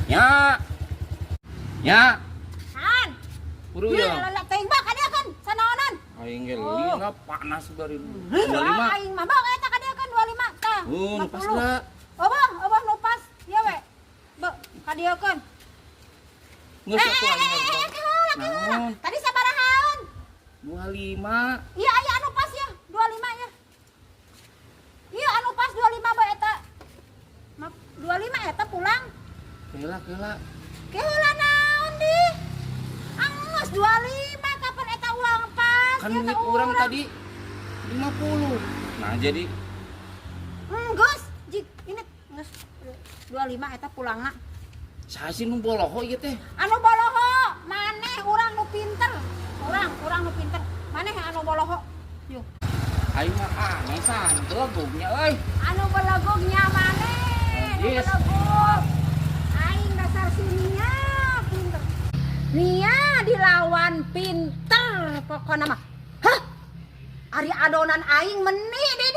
Nya. Nya. Han. Buru Ieu ya. lalak teuing ba kadiakeun sanaonan. Aing ge Oh. lila panas dari Lah 25. aing mah bawa eta kadiakeun 25 tah. Oh, nu pas 50. lah. Eueuh, eueuh nu pas. Ieu we. Be, kadiakeun. Geus Eh, atuh eh, aing eh, eh, mah. eh, keheula, keheula. Naon? Tadi sabarahaeun? 25. Iya, aya anu pas ya, 25 ya. Iya, anu pas 25 bae eta. 25 eta pulang. Keula, keula. Keheula naon di? Anggeus 25, kapan eta ulang pas? Kan Ya, duit ka urang tadi 50. Nah, jadi Geus, jik ini geus 25 eta pulangna. Saha sih nu boloho ieu teh? Anu boloho, maneh, urang nu pinter. Urang, urang nu pinter. Maneh anu boloho. Yuk. Aing mah aneh santelegugnya euy. Anu belegugnya maneh, nu Yes. belegug. Aing dasar sininya pinter. Nia dilawan pinter pokokna mah. Hah? Ari adonan aing meni di.